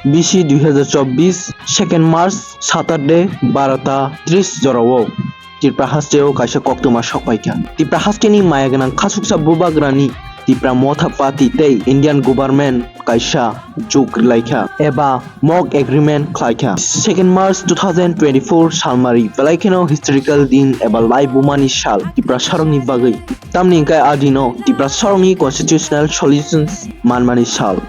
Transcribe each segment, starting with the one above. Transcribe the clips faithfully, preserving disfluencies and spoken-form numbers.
bisi dui hazar chobbish, second March, Saturday, barota tris jorao Tripura hasteo kaisa koktwma sokpaikha. Tripura hasteni maya gwnang khasuksa bubagrani Tipra Motha Party tei Indian government kaisa juk rwlaikha eba mock agreement khlaikha. Second March two thousand twenty-four salmari belai kheno historical din eba lai bumani sal Tiprasarokni bagwi. Tamni hwnkhe a dino Tiprasarokni constitutional solutions manmani sal.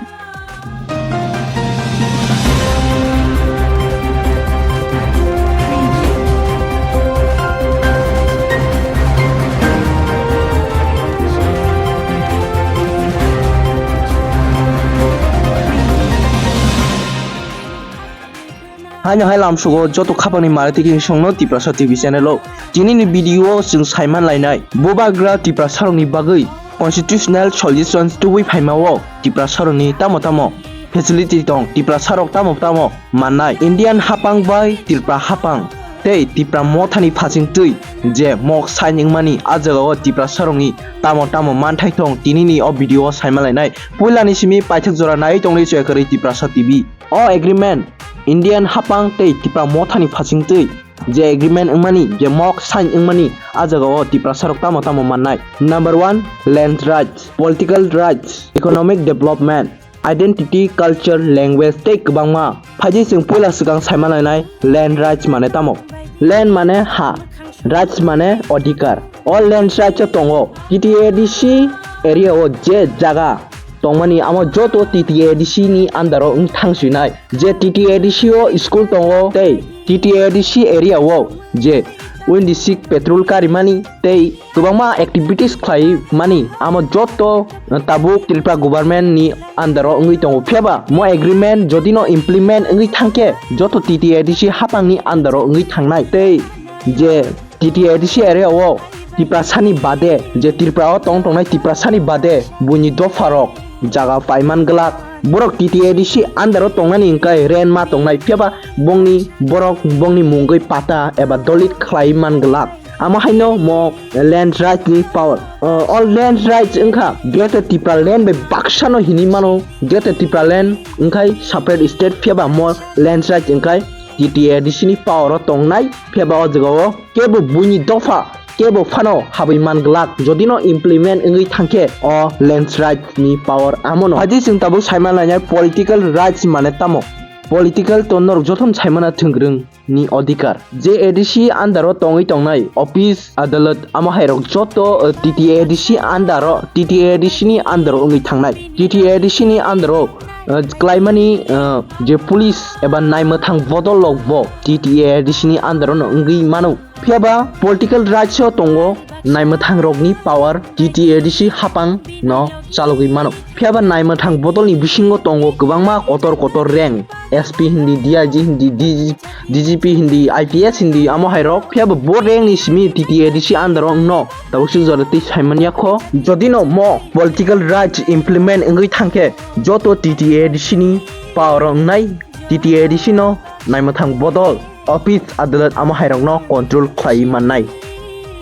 Haino hai lamsugo joto khapangni mare tiki songno Tiprasa T V channel o. Tinini video o chwng saiman lainai bubagra Tiprasarokni bagwi constitutional solutions tubui phaimao Tiprasarokni tamo tamo facility tong, Tiprasarok tamo tamo mannai, Indian hapang bai Tripura hapang tei Tipra Mothani phachingtwi je mok sign wngmani, a jagao Tiprasarokni tamo tamo manthai tong, tinini o video o saima lainai. Puilani simi paithak jora nai tongwi choi kwrwi Tiprasa T V. O agreement Indian hapang tei Tipra Mothani phachingtwi je agreement wngmani, je mok sign wngmani, a jagao Tiprasarok tamo tamo mannai. Number one, land rights, political rights, economic development, identity, culture, language tei kwbangma. Phaidi chwng puila swkang saima lainai land rights mane tamo. Land mane ha, rights mane odhikar. O land rights o tongo T T A D C area o je jaga tongmani, amo joto T T A D C ni under o wng thang sinai. Je T T A D C o school tongo tei T T A D C area o je Windy Six patrol karimani tei kwbangma activities khlai mani, amo joto tabuk Tripura government ni under o wngwi tongo. Phiya ba mo agreement jodi no implement wngwi thangkhe, joto T T A D C hapang ni under o wngwi thangnai. Tei je T T A D C area o Tiprasani bade, je Tripura o tong tongnai Tiprasani bade, buini dopha rok jaga paiman glak. Borok T T A D C under o tongnani hwnkhe rent ma tongnai, phiya ba bongni borok bongni mungwi pata eba dolit khlai man glak. Amo haino mo land rights ni power. O, o land rights wngkha Greater Tipraland bai baksano hinwi mano. Greater Tipraland wngkhai separate state, phiya ba mo land rights wngkhai T T A D C ni power o tongnai, phiya ba o jagao kebo buini dopha kebo phano habwi man glak, jodi no implement wngwi thangkhe o land rights ni power amono. Phaidi chwng tabuk saima lainai political rights mane tamo. Political to norok jotono saimana thwngwrwng ni odhikar. Je A D C under o tongwi tongnai office, adalat, amo hai rok joto, eh, T T A D C under o, T T A D C ni under o wngwi thangnai. T T A D C ni under o, eh, klaimani, eh, je police eba naimwthang bodol rok bo T T A D C ni under o no wngwi mano. Phiya ba political rights o tongo naimwthang rokni power, T T A D C hapang no chalogwi mano. Phiya ba naimwthang bodolni bisingo tongo kwbangma kotor kotor rank, S P hindi, D I G hindi, D G, D G P hindi, I P S hindi, amo hai rok. Phiya ba bo rank ni simi T T A D C under o wngno tabuk suk jora twi saimanya kho. Jodi no mo political rights implement wngwi thangkhe, joto T T A D C ni power o wngnai, T T A D C no naimwthang bodol, office, adalat, amo hai rokno control khlai mannai.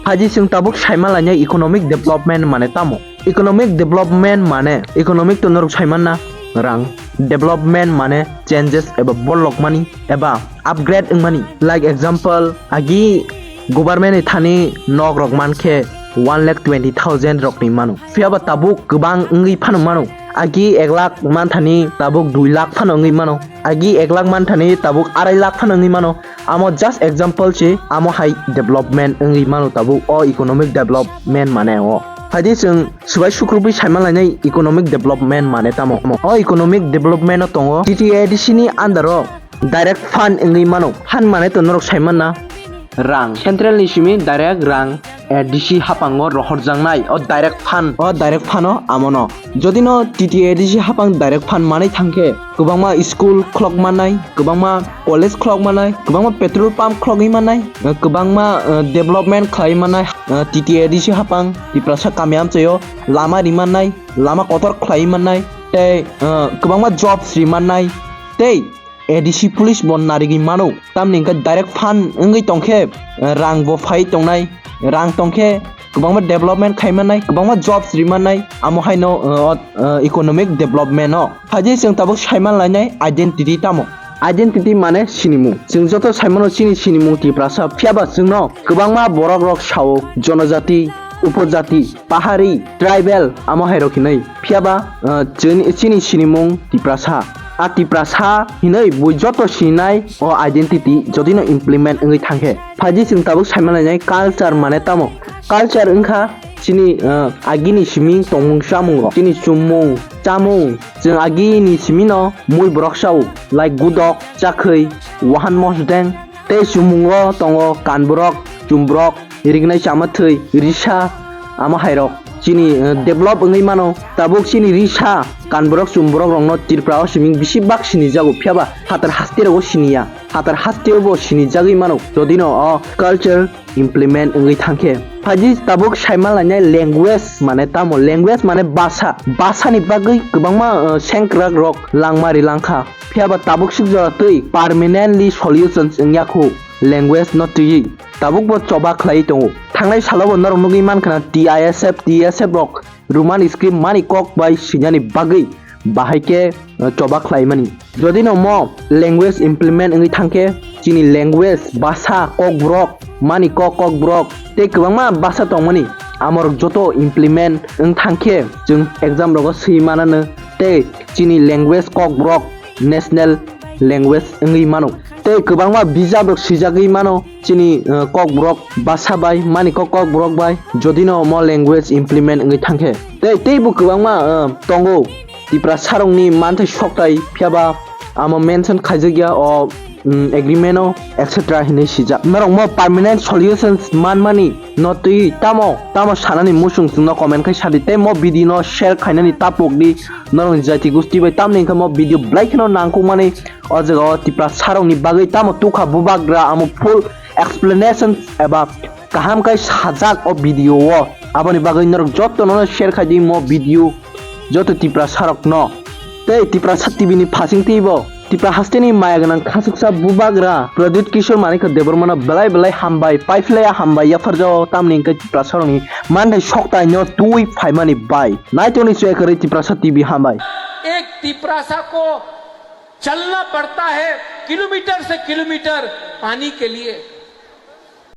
Phaidi chwng tabuk saima lainai economic development mane tamo. Economic development mane, economic to norok saimanna rang. Development mane changes eba bolokmani eba upgrade wngmani. Like example, agi government ni thani nok rok mankhe one lakh twenty thousand rokni mano. Phiya ba tabuk kwbang wngwi phano mano. Agi ek lakh manthani tabuk dui lakh phano wngwi mano. Agi ek lakh manthani tabuk arai lakh phano wngwi mano. Amo just example se, amo hai development wngwi mano tabuk o economic development mane o. Phaidi chwng swbai sukrubwi saima lainai economic development mane tamo. O economic development o tongo T T A D C ni under o direct fund wngwi mano. Fund mane to norok saimanna rang. Central ni simi direct rang A D C hapango rohorjaknai o direct fund, o direct fund o amono. Jodi no T T A D C hapang direct fund manwi thangkhe, kwbangma school khulok mannai, kwbangma college khulok mannai, kwbangma petrol pump khulogwi mannai, kwbangma, eh, development khlai mannai, eh, T T A D C hapang Tiprasa kami amchaio lama ri mannai, lama kotor khlai mannai, tei, eh, kwbangma jobs ri mannai, tei A D C police bo narigwi mano, tamni hwnkhe direct fund wngwi tongkhe, eh, rang bo phai tongnai, rang tongkhe kwbangma development khai mannai, kwbangma jobs ri mannai, amo haino, uh, uh, economic development o. Phaidi chwng tabuk saiman lainai identity tamo. Identity mane sinimung. Chwng joto saimano chini sinimung Tiprasa, phiyaba chwngno kwbangma borok rok sao, jonojati, upojati, pahari, tribal, amo hai rok hinwi. Phiyaba, uh, chini, chini sinimung Tiprasa. A Tiprasa hinwi bui joto sinai o identity jodino implement wngwi thangkhe. Phaidi chwng tabuk saiman lainai culture mane tamo. Culture wngkha chini, uh, agini siming tongmung chamung rok. Chini chumung, chamung, chwng agini simino mui borok sao, like gudok, chakhwi, wahan mosdeng, tei chumungo tongo kanborok, chumborok, rignai chamathwi, risa, amo hai rok. Chini, uh, develop wngwi mano. Tabuk chini risa, kanborok, chumborok rokno Tripura o siming bisi bak sinijago, phiyaba hatar haste rogo siniya. Hatar haste o bo sinijagwi mano. Jodino o culture implement wngwi thangkhe. Phaidi tabuk saima lainai language mane tamo? Language mane basa. Basani bagwi kwbangma, uh, sengkrak rok langma ri langkha. Phiyaba tabuk sik jora twi permanently solutions wngya khu language no twiwi. Tabuk bo choba khlaiwi tongo. Thangnai salo bo norok nugwi mankha na T I S F, T S F rok Roman script mani kok bai swinani bagwi bahai khe, uh, choba khlaimani. Jodi no mo language implement wngwi thangkhe, chini language, basa, kokborok, mani kok, kokborok tei kwbangma basa tongmani, amorok joto implement wng thangkhe chwng exam rogo swi manano tei chini language, kokborok national language wngwi mano. Tei kwbangma bijap rok swijagwi mano chini, uh, kokborok basa bai, mani kok, kokborok bai, jodi no mo language implement wngwi thangkhe. Tei, teibo kwbangma, uh, tongo Tiprasa rokni manthai soktai, phiyaba amo mention khaijakya o, um, agreement o, et cetera hinwi sijak. Norok mo permanent solutions manmani no twi tamo, tamo sanani muchung chwngno comment khai sadi, tei mo video no share khainani tapok di norokni jati gusti bai, tamni hwnkhe mo video belai kheno nangkukmani. O jaga o Tiprasa rokni bagwi tamo tukha bubagra, amo full explanation eba kaham khai sajak o video o. Aboni bagwi norok joto no share khai di mo video, joto Tiprasa rok no. Tei Tiprasa T V ni phasing twi bo Tipra hasteni maya gwnang khasuksa bubagra Pradyut Kishore Manikya Debbarma no belai belai hambai, paiphlaiya hambai yapharjao, tamni hwnkhe Tiprasa rokni manthai soktai no twi phaimani bai. Naitoni chwya kwrwi Tiprasa T V, hambai. एक तिपरासा को चलना पड़ता है किलोमीटर से किलोमीटर पानी के लिए।